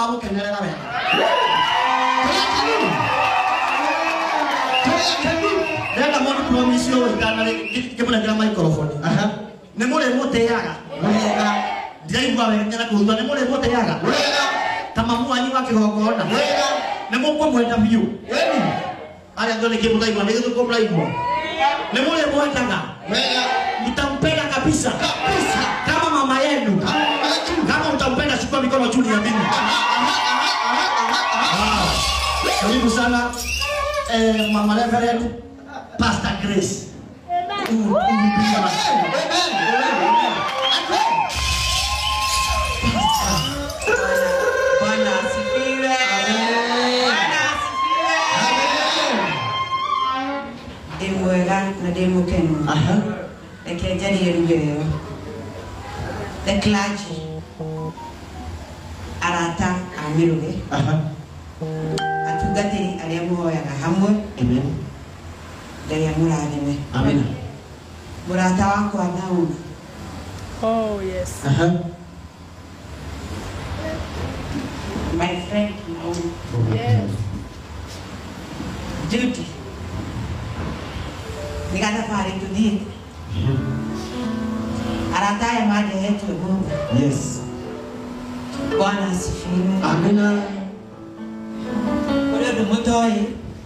tũramũkenerera wega. Ndĩrenda mũndũ promise ũyũ ngĩmũnengera microphone. Nĩ mũrĩmũtĩaga. Wega. Ndiraigua wega ngena kũigua nĩ mũrĩmũtĩaga. Wega. Ta mamu wanyu wa kĩgongona. Wega. Nĩ mũkũmwenda biũ. Weni. Arĩa angĩ nĩkĩ mũraigua nĩ gĩthũngũ mũraigua. Nĩ mũrĩmwendaga. Wega. Mtampenda kabisa. Kabisa. Kama mama yenu. Kama utampenda chukua mikono juu ya mimi. Karibu sana Mama Reverend Pastor Grace. Amen. Bwana asifiwe. Bwana asifiwe. Amen. Ndi mwega na ndi mukenu. Reke njarie lugha ĩyo. The clergy, arata a Mĩrũge, atungatĩri arĩa mũhoyaga hamwe. Amen. Ngai amũrathime. Amen. Mũrata wakwa Naomi. Oh yes. My friend Naomi. Yes. Judy. Nĩ gathabarĩ tũthiĩte. Arata aya mandehetwo mũno. Yes. Bwana asifiwe. Amina. Kũrĩ ũndũ mũtoĩ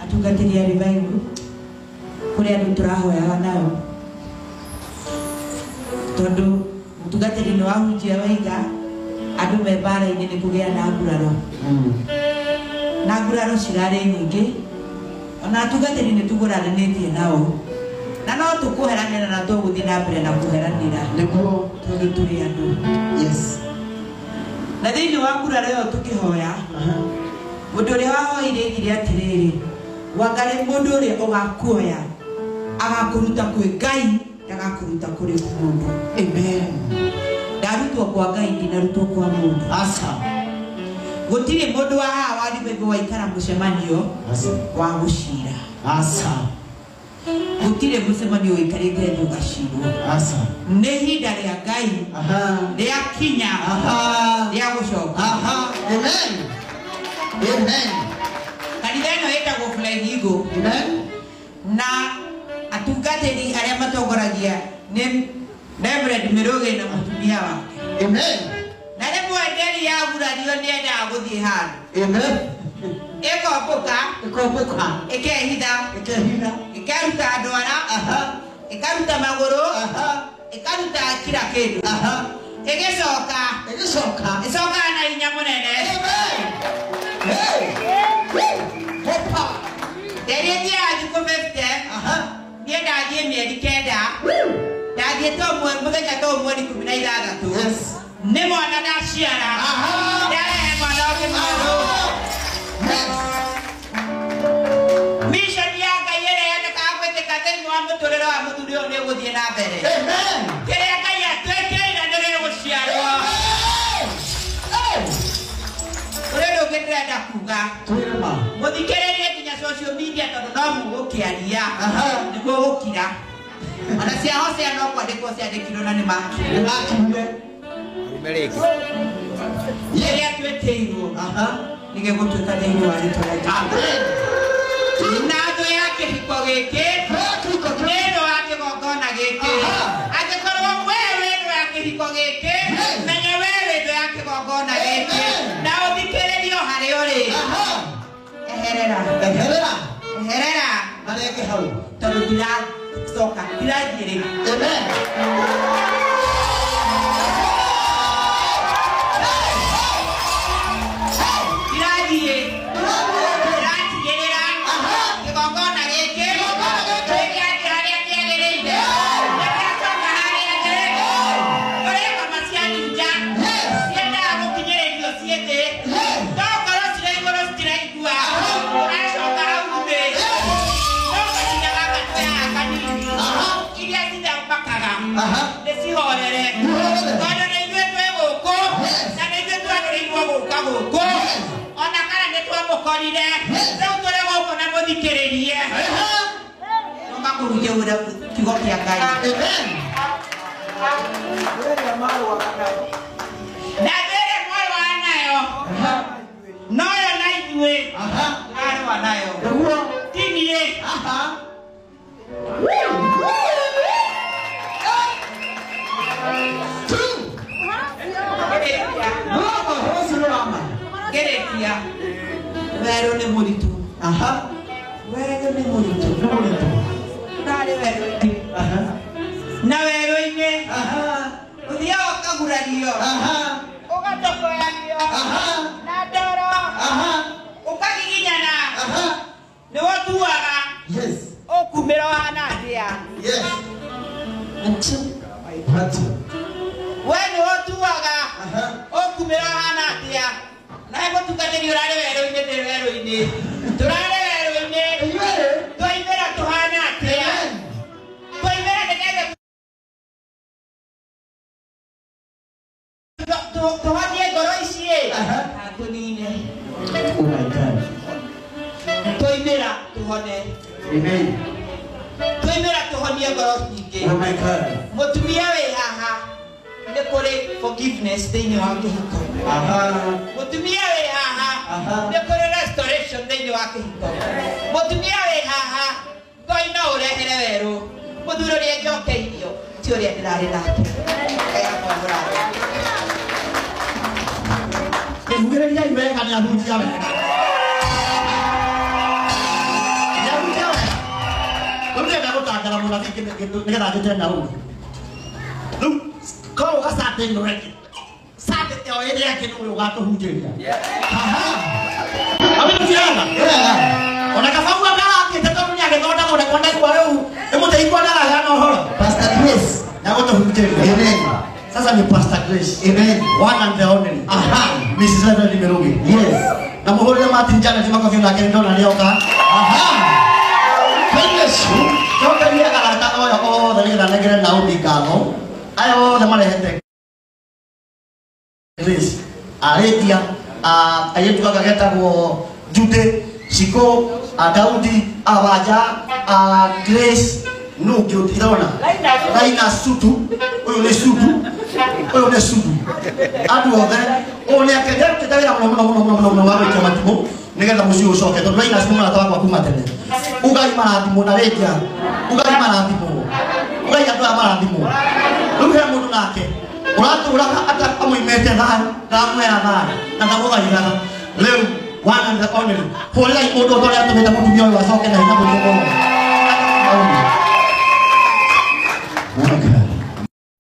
atungatĩri a revival, kũrĩ andũ tũrahoyaga nao, tondũ mũtungatĩri nĩ wahunjia waiga andũ me mbara-inĩ nĩ kũgĩa na nguraro. Na nguraro cirarĩ nyingĩ, ona atungatĩri nĩ tũgũranĩtie nao, na no tũkũheranĩra na tũgũthiĩ na mbere na kũheranĩra. Nĩguo. Tondũ tũrĩ andũ. Yes. Na thĩinĩ wa nguraro ĩyo tũkĩhoya, mũndũ ũrĩa wahoire aigire atĩrĩrĩ, wangarĩ mũndũ ũrĩa ũgakuoya agakũruta kwĩ Ngai, ndagakũruta kũrĩ mũndũ. Amen. Ndarutwo kwa Ngai, ndinarutwo kwa mũndũ. Asa. Gũtirĩ mũndũ wa haha wa revival waikara mũcemanio wa gũcira. Asa. Gũtirĩ mũcemanio ũikarĩte thĩ ũgacirwo. Asa. Nĩ ihinda rĩa Ngai rĩakinya rĩa gũcoka. Amen. Amen. Kanitha ĩno ĩtagwo Flying Eagle. Amen. Na atungatĩri arĩa matongoragia nĩ Reverend Mĩrũge na mũtumia wake. Amen. Na rĩmwe nderi yagurario nĩendaga gũthiĩ handũ. Amen. Ĩkombũka. Ĩkombũka. Ĩkehitha. Ĩkehitha. Ĩkaruta ndwara. Ĩkaruta magũrũ. Ĩkaruta kila kĩndũ. Ĩgĩcoka. Ĩgĩcoka. Ĩcokaga na hinya mũnene. Amen. Hey. Hopa. Nderi ĩthiaga thikũ 50. Niĩ ndathiĩ mĩeri 9. Ndathiĩte mũthenya ta mweri 16. Yes. Nĩ mwana ndaciara. Ndarehe mwana ũngĩ mwerũ. Yes. Mission ya Ngai ĩrĩa yonekaga gwĩtĩka thĩinĩ wa mũtũrĩre wa mũthuri ũyũ nĩ ũgũthiĩ na mbere. Amen. Kĩrĩa Ngai atwĩkĩrĩire nĩ gĩgũciarwo. Kũrĩ ũndũ ũngĩ ndĩrenda kuga. Mũthikĩrĩrie nginya social media tondũ no mũgũkĩaria. Nĩguo gũkira. Ona cia Hosea no kwandĩkwo ciandĩkirwo na nĩ makire. Nĩ makire. Kĩrĩa twĩtĩirwo nĩ gĩgũtuĩka thĩinĩ wa rĩtwa rĩa Jesũ. Na thũ ya kĩhiko gĩkĩ, nĩ thũ ya kĩgongona gĩkĩ. Angĩkorwo we wĩ thũ ya kĩhiko gĩkĩ, menya we wĩ thũ ya kĩgongona gĩkĩ. Na ũthikĩrĩrio harĩa ũrĩ. Eherera. Eherera. Eherera. Mareke hau. Tondũ ndiracoka, ndirathiĩ rĩu. Amen. Ndirathiĩ. Ndĩratigĩrĩra kĩgongona gĩkĩ nĩgĩathiĩ harĩa kĩagĩrĩire. Nĩgĩacoka harĩa kĩrĩ. Kũrĩ ngoma cia Juja ciendaga gũkinyĩrĩrio ciĩ thĩ. Tokorwo cirĩ igũrũ citiraigua, ũracoka hau thĩ. No kahinda gaka tuoyaga kanini. Iria cithamakaga nĩ cihorere. Tondũ nĩ ithuĩ twĩ gũkũ na nĩ ithuĩ twagĩrĩirwo gũka gũkũ. Ona kana nĩ twamũkorire, rĩu tũrĩ gũkũ na mũthikĩrĩrie. Tũka kũhunjia kiugo kĩa Ngai. Amen. Na thĩ ĩrĩa mwarũaga nayo Ngĩrĩkia werũ nĩ mũritũ. Aha. Werũ nĩ mũritũ. Nĩ mũritũ. Ndarĩ werũ-inĩ. Aha. Na werũ-inĩ Aha. ũthiaga ũkagurario. Aha. Ũgatokoyanio. Aha. Na ndoro. Aha. Ũkagiginyana. Aha. Nĩwe ũtuaga. Yes. Ũkumĩra ũhana atĩa. Yes. Ati. We nĩwe ũtuaga. Aha. Ũkumĩra ũhana atĩa. Nawe mũtungatĩri ũrarĩ werũ-inĩ ndĩ werũ-inĩ. Tũrarĩ werũ-inĩ. Inyuĩ. Twaimĩra tũhana atĩa. Amen. Twaimĩra nĩgetha tũhonie ngoro ici ĩ. Aha. Na tũnine. Oh my God. Twaimĩra tũhone. Amen. Twaimĩra tũhonie ngoro nyingĩ. Oh my God. Mũtumia wĩ haha nĩ kũrĩ forgiveness thĩinĩ wa kĩhiko. Aha. Mũtumia wĩ haha Aha. nĩ kũrĩ restoration thĩinĩ wa kĩhiko. Mũtumia wĩ haha Ngai no ũrehere werũ. Mũthuri ũrĩa njokeirio ti ũrĩa ndĩrarĩ nake. Ngai akwamũrathime. Ugĩrĩriai wega nĩ ahunjia wega. Nĩ ahunjia wega. Rĩu ndĩrenda gũtangatha mũnabii nĩgetha njĩte Naomi. Rĩu korwo gacate ĩno ĩngĩ. Sate ĩyo ĩrĩa ĩngĩ nĩwe ũgatũhunjĩria. Aha. Awĩtiaga. Yeah. Ona kabau akarakĩte tondũ nĩ agĩthondekwo na ndaigua rĩu ĩmũteithia ndaraheana ũhoro. Pastor Grace. Na gũtũhunjĩria. Amen. Sasa ni Pastor Grace. Amen. One and the only. Aha. Mrs. Reverend Mirugi. Yes. Na muhurire Martin Janet makobi nake ndona nĩoka. Aha. Yesu. Cokerie arata oyo othe nĩgetha nengere Naomi ngatho. Aya othe marehete Grace. Arĩtia, airĩtu gaka getagwo Jude, Shiko, Daudi, Awaja, Grace, nũ ũngĩ ũtirona? Raina Sutu, ũyũ nĩ Sutu, ũyũ nĩ Sutu. Andũ othe, ũyũ nĩ arutĩte wĩra mũno mũno mũno mũno mũno wa gũikia matimũ nĩgetha mũciĩ ũcoke tondũ Raina nĩ mũrata wakwa kuma tene. Ugai marathimwo na Rĩndia, ugai marathimwo, ugai andũ aya marathimwo. Rĩu he mũndũ nake ũratũraga amũimĩte thayũ, ndamwĩra thayũ na ndamũthaithaga. Rĩu one and the only, hũrĩrai mũndũ ũrĩa atũmĩte mũtumia ũyũ acoke na hinya mũingĩ mũno. Oh my God.